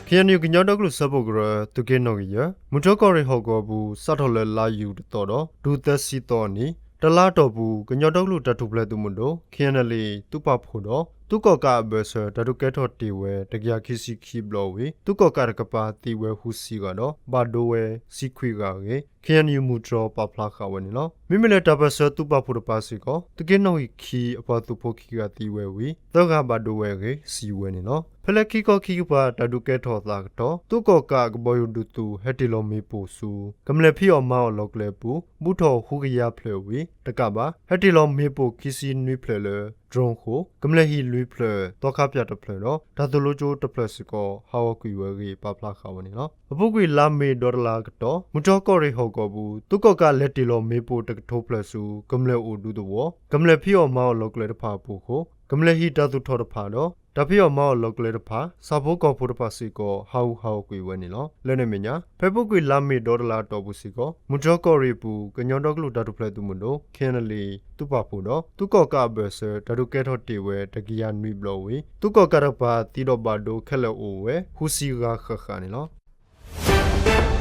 ခ့ၣ်အဲၣ်ယူၣ် ကညီဒီကလုာ်စၢဖှိၣ်ကရၢ သုးက့နီၣ်ဂံၢ်ယဲၢ် မုၢ်တြီၢ်ကီၢ်ရ့ၣ်ဟီၣ်ကဝီၤပူၤ စးထီၣ်လၢလါယူၤတသီဒီး တုၤသၢဆံသီအနံၤ တလါအတီၢ်ပူၤ ကညီဒီကလုာ်တၢ်ထူၣ်ဖျဲးသုးမုၢ်ဒိၣ် ခ့ၣ်အဲၣ်ယူၣ် သုးပာ်ဖှိၣ်ဒီး သုးကီၣ်ကးအဘၢၣ်စၢၤ တၢ်ဒုးကဲထီၣ်တ့ၢ်ဝဲ တကယၤခံဆံခံဘျီဝံၤ သုးကီၣ်ကးတကပၤသံဝဲဃုဆံဂၤဒီး ဘၣ်ဒိဝဲဆံခွံဂၤအဂ့ၢ် ခ့ၣ်အဲၣ်ယူၣ် မုၢ်တြီၢ် ပာ်ဖျါဃာ်ဝဲန့ၣ်လီၤ. မ့မ့ၢ်လၢတၢ်ပၢၢ်ဆၢသုးပာ်ဖှိၣ်တပၤစ့ၢ်ကီး သုးက့နီၣ်ဂံၢ်ခံ အပှၤသုးဖိခံဂၤသံဝဲဝံၤ သၢဂၤဘၣ်ဒိဝဲအဂ့ၢ် စံးဝဲန့ၣ်လီၤ. ဖဲလၢခံခီခံကပၤတၢ်ဒုးကဲထီၣ်အသးအကတီၢ် သုးကီၣ်ကးအကဘီယူၤဒုးသုး ဟဲတ့ၢ်လီၤမ့ၣ်ပိၢ်ဆူ ကမျၢၢ်ဖံးအီၣ်မၤအီၣ်လီၤကျဲအပူၤ ဘူးထီၣ်ဃုကယၤဖျၢၣ်ဝံၤ တကးဘၣ် ဟဲတ့ၢ်လီၤမ့ၣ်ပိၢ်ခံဆံနွံဖျၢၣ်လၢ drone အဃိ ကမျၢၢ်ဟံၣ်လွံၢ်ဖျၢၣ် သီခါပၠးတဖျၢၣ်ဒီး တၢ်သိၣ်လိကၠိတဖျၢၣ်စ့ၢ်ကီး ဟးဂီၤကွံာ်ဝဲအဂ့ၢ် ပာ်ဖျါဃာ်ဝဲန့ၣ်လီၤ. အပူၤကွံာ်လါမ့ၤဒီတလါအကတီၢ် မုၢ်တြီၢ်ကီၢ်ရ့ၣ်ဟီၣ်ကဝီၤပူၤ သုးကီၣ်ကးလဲၤတ့ၢ်လီၤမ့ၣ်ပိၢ်တကထိဖျၢၣ်ဆူ ကမျၢၢ်အိၣ်ဒူသဝီ ကမျၢၢ်ဖံးအီၣ်မၤအီၣ်လီၤကျဲတဖၣ်အပူၤအဃိ ကမျၢၢ်ဟံၣ်တၢ်သူၣ်ထီၣ်တဖၣ်ဒီး တၢ်ဖံးအီၣ်မၤအီၣ်လီၤကျဲတဖၣ် ဆၣ်ဖိကီၢ်ဖိတဖၣ်စ့ၢ်ကီး ဟးဂူာ်ဟးဂီၤကွံာ်ဝဲန့ၣ်လီၤ. လၢန့ၣ်အမဲာ်ညါ ဖဲပူၤကွံာ်လါမ့ၤဒီတလါအတီၢ်ပူၤစ့ၢ်ကီး မုၢ်တြီၢ်ကီၢ်ရ့ၣ်အပူၤ ကညီဒီကလုာ်တၢ်ထူၣ်ဖျဲးသုးမုၢ်ဒိၣ် ခ့ၣ်အဲၣ်ယူၣ် သုးပာ်ဖှိၣ်ဒီး သုးကီၣ်ကးအဘၢၣ်စၢၤ တၢ်ဒုးကဲထီၣ်တ့ၢ်ဝဲ တကယၤနွံဘျီဝံၤ သုးကီၣ်ကးတကပၤသံဒီးဘၣ်ဒိခဲလၢာ်အိၣ်ဝဲ ဃုဆံဂၤဃၣ်ဃၣ်န့ၣ်လီၤ.